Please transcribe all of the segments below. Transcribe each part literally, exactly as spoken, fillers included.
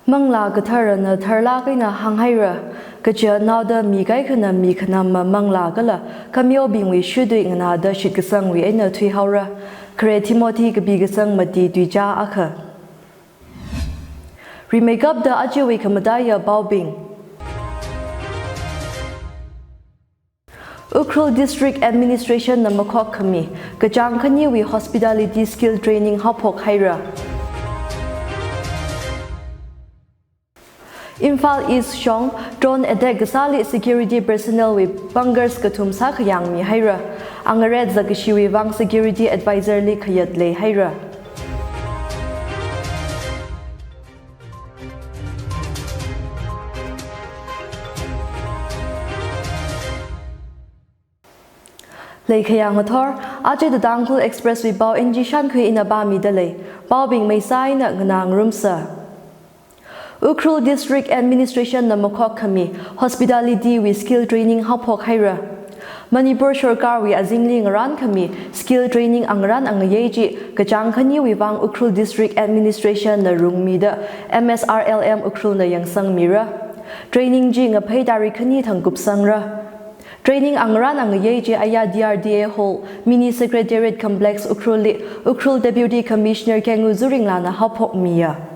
Manglā Katharana tharlāk eina hānghaira, kaja naoda mi kaikhana mi khanama manglā kala khameobingwui shutui nganāda shitkasangwui eina thuihaora, khare Timothy kapi kasang mati tuicha akha. Rimeikapta ajawui khamataiya paobing. Ukhrul District Administration na makhok khami kachāng khaniwui hospitality skill training haophok haira. Imphal East shong drone attack kasāli security personnel wui bunkers kathum sākhayang mihaira. Angarei zakkashiwui vang security advisor li khayat leihaira. Leikhayang ngathor, aja The Tangkhul Express wui pao N G Shankhui ina pāmida lei, paobing meisā eina nganā ngarumsa. Ukhrul District Administration na makhok khami hospitality wui skill training haophok haira. Manipur Sarkarwui azingli ngarān khami skill training angarān angayei chi kachāng khaniwui vang Ukhrul District Administration na rungmida M S R L M Ukhrul na yangsangmira. Training chi ngaphei tarik khani thang kupsangra. Training angarān angayei chi aya D R D A Hall, Mini Secretariat Complex Ukhrul li Ukhrul Deputy Commissioner Kengu Zuringlana haophokmiya.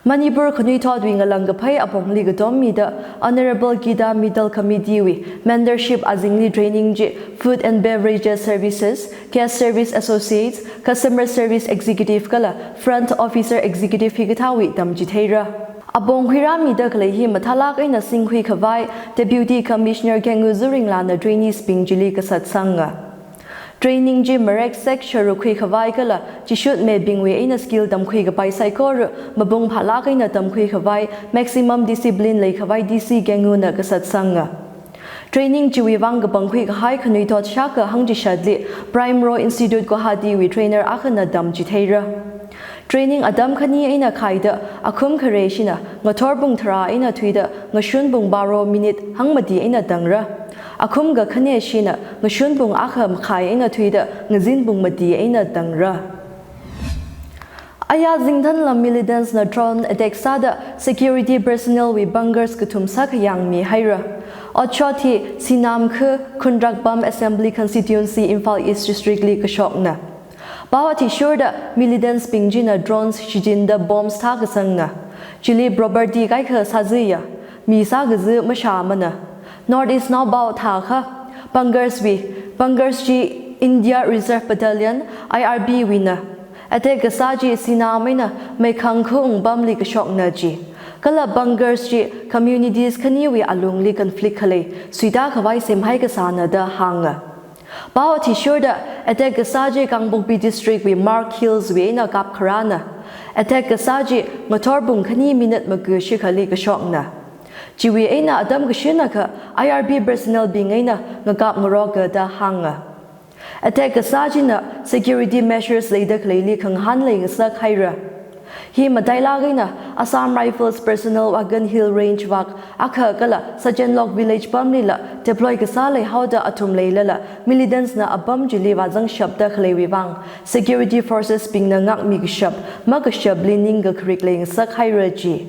Manipur khanuithotwui ngalang kaphai apongli katommida Honorable Gita Mittal Committee wui mentorship azingli training chi Food and Beverages Services, Guest Service Associates, Customer Service Executive kala Front Officer Executive hikathāwui tamchitheira. Apong khuirāmida khalei hi mathālāk eina singkhui khavai Deputy Commissioner Kengu Zuringlana trainees bing chili kasatsanga. Training chi marek sek sharuk khui khavai kala chishut mibingwui eina skill tamkhui kapai saikora mapung phālāk eina tamkhui khavai maximum discipline lei khavai D C Kengu na kasatsanga. Training chiwui vang kapangkhui kahai khanuithot shākha hangchishatli Prime Row Institute Guwahati wui trainer akhana tamchitheira. Training atam khani eina khaida akhum khare shina ngathor pung tharā eina thuida ngashun pung baro minute hangmati eina tangra. Akhum kakhane shina ngashun pung akha makhai eina thuida ngazin pung mati eina tangra. Aya Zingthanlam militants na drone attack sāda security personnel wui bunkers kathum sākhayang mihaira. Otshot hi Sinam khu Khundrakpam Assembly Constituency, Imphal East District li kashokna. Pao athishurda militants bing china drones shichinda bombs thākasangna. Chili property kaikha sāzāya, mi sākazā mashāmana. North East Now pao thākha, bunkers wui, bunkers chi India Reserve Battalion, I R B wuina. Attack kasā chi Sinam eina Meikhang khu ungpamli kashokna chi. Kala bunkers chi communities khaniwui alungli conflict khalei suita khavai semhai kasāna da hānga. Pao athishurda attack kasā chi Kangpokpi District wui Mark Hills wui eina kapkharāna. Attack kasā chi ngathor pung khani minute maga shikhali kashokna. Chiwui eina atam kashinakha I R B personnel bing eina ngakap ngaroka da hānga. Attack kasā china security measures leida khaleili khangahān leingasak haira. Hi matailāk eina Assam Rifles personnel Wagan Hill Range vak akha kala Sajenlok village pamlila deploy kasā leihaoda athum leilala militants na apam chili vāzangshapda khaleiwui vang security forces bingna ngākmi kashap makashapli ningkakharik leingasak haira chi.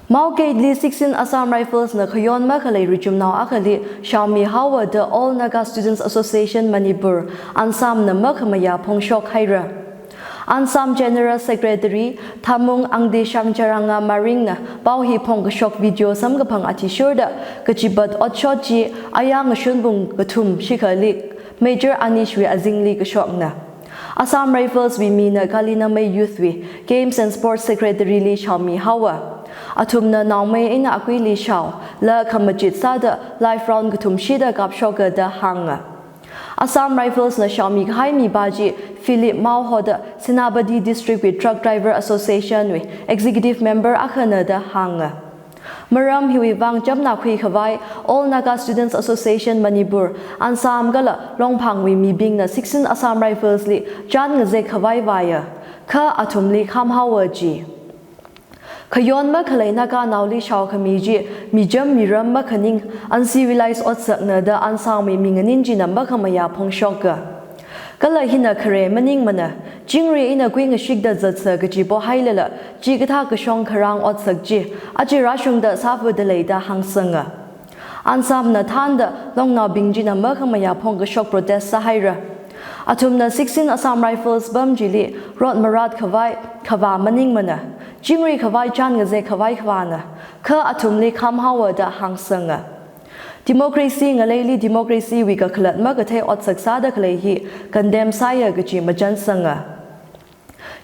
Mao Gate li sixteen Assam Rifles na khayon makhalei richumnao akhali shaomihaowa da All Naga Students Association Manipur, ANSAM na makhamayā phongshok haira. ANSAM General Secretary Thamung Angdeshang Charanga Maringna pao hi phongkashok video samkaphang athishurda kachipat otshot chi aya ngashun pung kathum shikhali Major Anish wui azingli kashokna. Assam Rifles wui mina Kali Namei Youth wui Games and Sports Secretary li shaomihaowa. Athumna naomei eina akuili shao, la khamachit sāda live round kathum shida kapshoka da hānga. Assam Rifles na shaomi kahai mipā chi Philip Mao hoda Senapati District wui Truck Driver Association wui Executive Member akhana da hānga. Maram hiwui vang chapna khui khavai All Naga Students Association Manipur, ANSAM kala Longphangwui mibingna sixteen Assam Rifles li chān ngazek khavai vāya, kha athumli kham haowa ji. Khayon makhalei Naga naoli shaokhami chi mijam miram makhaning, uncivilized otsakna da ANSAM wui minganin china makhamayā phongshoka. Kala hina khare maningmana, chingri eina kuingashikda zatsa kaji pohailala, chikathā kashong kharang otsak chi aja rāshungda sāvada lei da hāngsanga. ANSAM na thānda longnaobing china makhamayā phongkashok protest sāhaira. Athumna sixteen Assam Rifles pam chili rot marat khavai khavā maningmana, chingri khavai chān ngazek khavai khavāna, kha athumli kham haowa da hāngsanga. Democracy ngaleili democracy wui kakhalat makathei otsak sāda khalei hi condemn sāya kaji machansanga.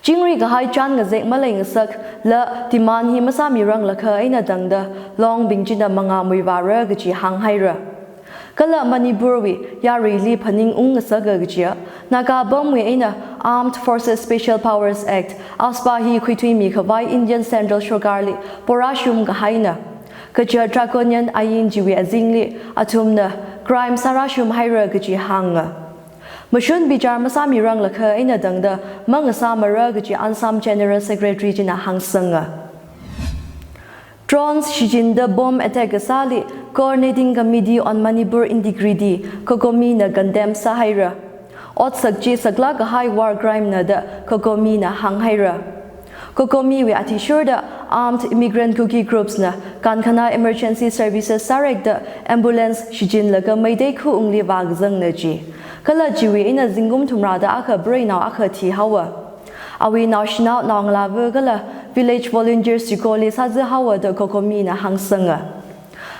Chingri kahai chān ngazek maleingasakla demand hi masāmiranglakha eina tangda longbing china mangā muivāra kaji hānghaira. Kala Manipur wui yaruili phaningung ngasaka kajiya, Naga pamwui eina Armed Forces Special Powers Act, AFSPA hi khuithuimi khavai Indian Central Sorkarli porāshum kahaina. Kaja draconian ain chiwui azingli athumna crime sārāshum haira kaji hānga. Mashun bichar masāmiranglakha eina tangda mangasāmara kaji ANSAM General Secretary china hāngsanga. Drones shichinda bomb attack kasāli Coordinating Committee on Manipur Integrity, COCOMI na condemn sāhaira. Otsak chi saklāk kahai war crime na da COCOMI na hānghaira. COCOMI wui athishurda armed immigrant Kuki groups na Kankhana Emergency Services sārekda ambulance shichinlaga Meitei khaungli vākazangna ji. Kala chiwui eina zingkum thumrada akha preinao akha thihaowa. Awui naoshinao naongalāva kala village volunteers chikoli sāza haowa da COCOMI na hāngsanga.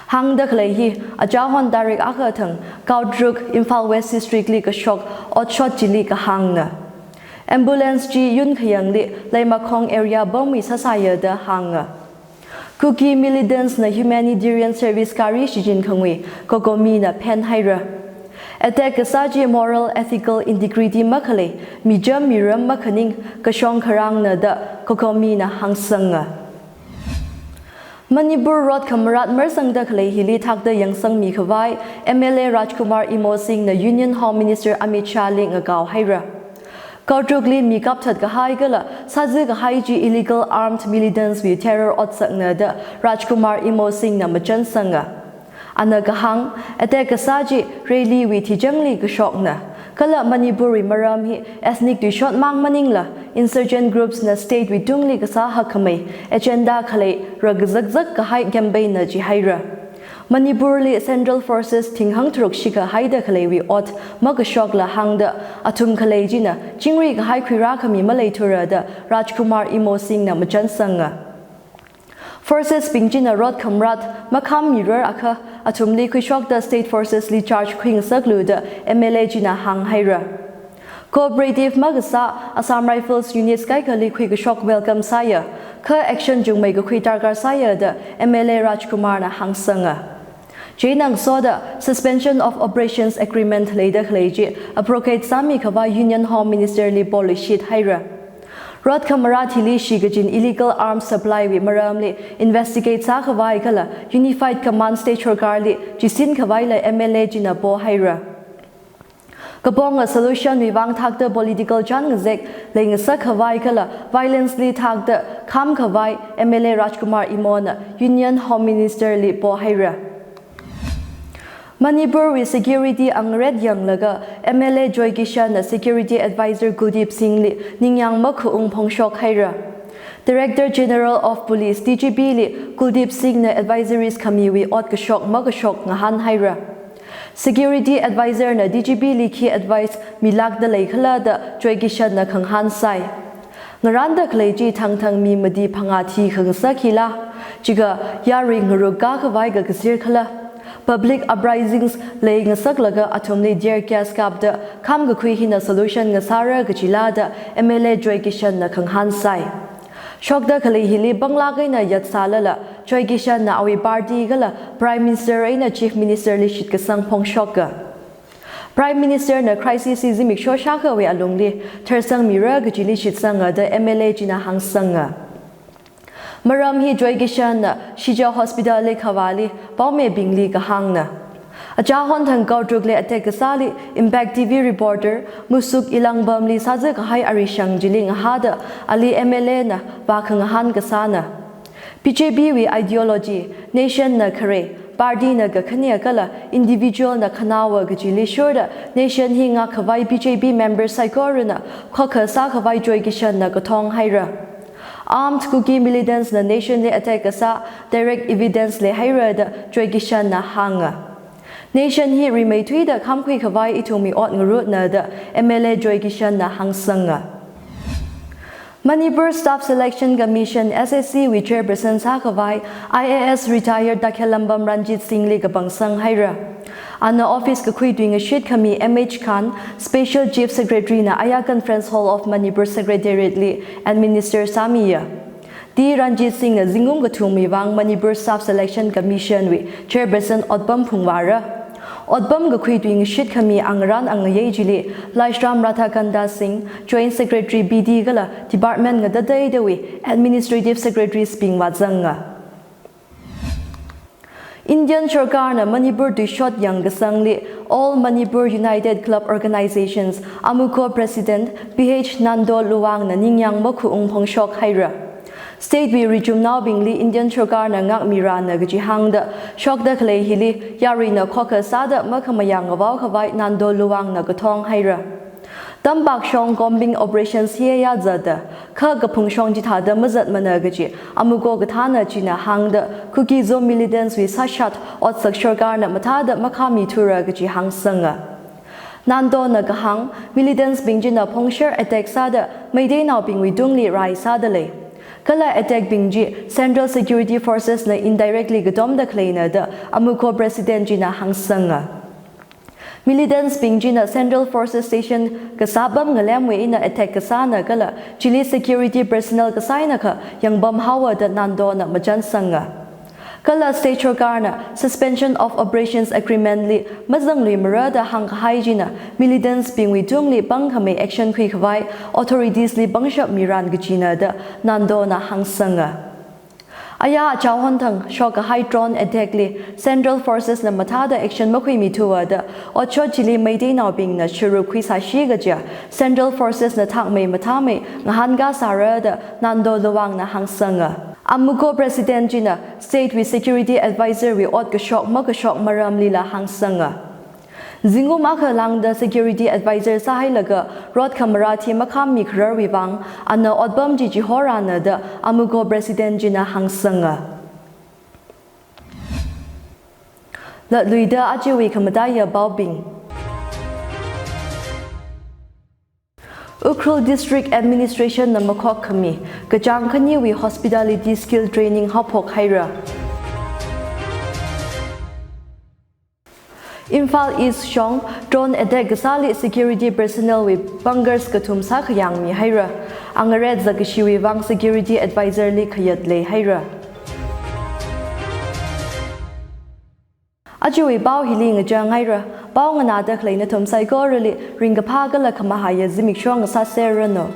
Hāngda khalei hi achahon tarik akha thang Kaotruk, Imphal West District li kashok otshot chili kahāngna. Ambulance chi Yunkhayangli Leimakhong area pamwui sāsāya da hānga. Kuki militants na humanitarian service gari shichin khangui COCOMI na phenhaira. Attack kasā chi moral, ethical, integrity makhalei, mijam miram makhaning kashong kharangna da COCOMI na hāngsanga. Manipur rot khamarat marsangda khalei hili thakda yangsangmi khavai MLA Rajkumar Imosing na Union Home Minister Amit Shah li ngakao haira. Kaotrukli mi kapthat kahai kala sāzi kahai chi illegal armed militants wui terror otsakna da Rajkumar Imosing na machansanga. Ana kahāng, attack kasā chi rally wui thichangli kashokna. Kala Manipur wui maram hi ethnic tuishot mang maningla insurgent groups na state wui tungli kasā hakkhamei agenda khalei rakazakzak kahai campaign na jihaira. Manipur li Central Forces thinghang tharuk shikha haida khaleiwui ot makashokla hāngda athum khalei china chingri kahai khuirākhami maleithura da Rajkumar Imosing na machansanga. Forces bing china rot khamarat makham mirar akha athumli khuishokda state forces li charge khuingasaklu da MLA china hānghaira. Cooperative makasā Assam Rifles units kaikhali khuikashok welcome sāya, kha action chungmei kakhui darkar sāya da MLA Rajkumar na hāngsanga. Chieina ngasoda Suspension of Operations Agreement leida khalei chi abrogate sāmi khavai Union Home Minister li poleishit haira. Rot khamarat hili shikachin illegal arms supply wui maramli investigate sākhavai kala Unified Command State Sorkarli chisin khavaila MLA china pohaira. Kaponga solution wui vang thakda political chān ngazek leingasak khavai kala violence li thakda kham khavai MLA Rajkumar Imona Union Home Minister li pohaira. Manipur wui security angret yanglaga MLA Joy Kishan na Security Advisor Kuldeep Singh li ningyāng makhaung phongshok haira. Director General of Police, D G P li Kuldeep Singh na advisories khamiwui ot kashok makashok ngahān haira. Security Advisor na D G P li khi advice milākda leikhala da Joy Kishan na khangahān sai. Ngaranda khalei chi thangthang mi mati phangā thi khangasak hila, chikha yarui ngaruk kakhavai kakazir khala. Public uprisings leingasaklaga athumli tear gas kapda kham kakhui hina solution ngasāra kajila da MLA Joy Kishan na khangahān sai. Shokda khalei hili panglāk eina yatsālala, Joy Kishan na awui party kala Prime Minister eina Chief Minister li shitkasang phongshoka. Prime Minister na crisis hi zimiksho shākhawui alungli tharsangmira kajili shitsanga da M L A china hāngsanga. Maram hi Joy Kishan na Shija Hospital li khavāli paomibingli kahāngna. Achahon thang kaotrukli attack kasāli Impact T V reporter Musuk Ilangbamli sāzā kahai arishang chili ngahāda ali M L A na vākhangahān kasāna. B J P wui ideology, nation na khare, party na kakhane kala individual na khanaowa kajili shurda nation hi ngakkhavai B J P member saikorana khokha sākhavai Joy Kishan na kathong haira. Armed Kuki militants na nation li attack kasā direct evidence leihaira da Joy Kishan na hānga. Nation hi rimeithuida khamkhui khavai ithumwui ot ngarutna da M L A Joy Kishan na hāngsanga. Manipur Staff Selection Commission, S S C wui chairperson sākhavai I A S retired Takhelambam Ranjit Singh li kapangsang haira. Ana office kakhui tuingashit khami M H Khan, Special Chief Secretary na Aya Conference Hall of Manipur Secretariat li administer sāmiya. T Ranjit Singh na zingkum kathumwui vang Manipur Staff Selection Commission wui chairperson otpam phungvāra. Otpam kakhui tuingashit khami angarān angayei chili Laishram Radhakanda Singh, Joint Secretary B D kala department ngatateidawui administrative secretariesbing vāzanga. Indian sarkarna Manipur tuishot yangkasangli All Manipur United Club Organizations, AMUCO President P H Nando Luwang na ningyāng makhuung phongshok haira. State wui richumnaobingli Indian sarkarna ngākmirana kaji hāngda shokda khalei hili yaruina khokha sāda makhamayā ngavao khavai Nando Luwang na kathong haira. Tampakshong combing operations hiya zada, kha kaphungshong chithāda mazatmana kaji AMUCO kathāna china hāngda Kuki-Zo militants wui sāshat otsak sarkarna mathāda makhāmithura kaji hāngsanga. Nando na kahāng, militants bing china phongshar attack sāda Meiteinaobingwui tungli rai sāda lei. Kala attack bing chi Central Security Forces na indirectly katomda khaleina da AMUCO President china hāngsanga. Militants bing china Central Forces Station kasā pam ngalemwui eina attack kasāna kala chili security personnel kasā eina kha yangpam haowa da Nando na machansanga. Kala state sarkarna Suspension of Operations Agreement li mazangluimara da hāngkahai china militants bingwui tungli pangkhamei action khuikhavai authorities li pangshap miran kajina da Nando na hāngsanga. Aya achahon thang shokkahai drone attack li Central Forces na mathāda action makhuimithuwa da otshot chili Meiteinaobingna sharuk khuisāshi kaja Central Forces na thakmei mathāmei ngahānkā sāra da Nando Luwang na hāngsanga. AMUCO President china State wui Security Advisor wui ot kashok makashok maramlila hāngsanga. Zingkum akha lāngda security advisor sāhailaga rot khamara thi makhāmmi khararwui vang, ana otpam chi chihorana da AMUCO President china hāngsanga. Latluida ajawui khamataiya paobing. Ukhrul District Administration na makhok khami kachāng khaniwui hospitality skill training haophok haira. Imphal East shong drone attack kasāli security personnel wui bunkers kathum sākhayang mihaira. Angarei zakashiwui vang security advisor li khayat leihaira. Ajawui pao hili ngachang haira. Pao nganāda khalei nathum saikorali ringkaphā kala khamahaiya zimiksho ngasāserranu.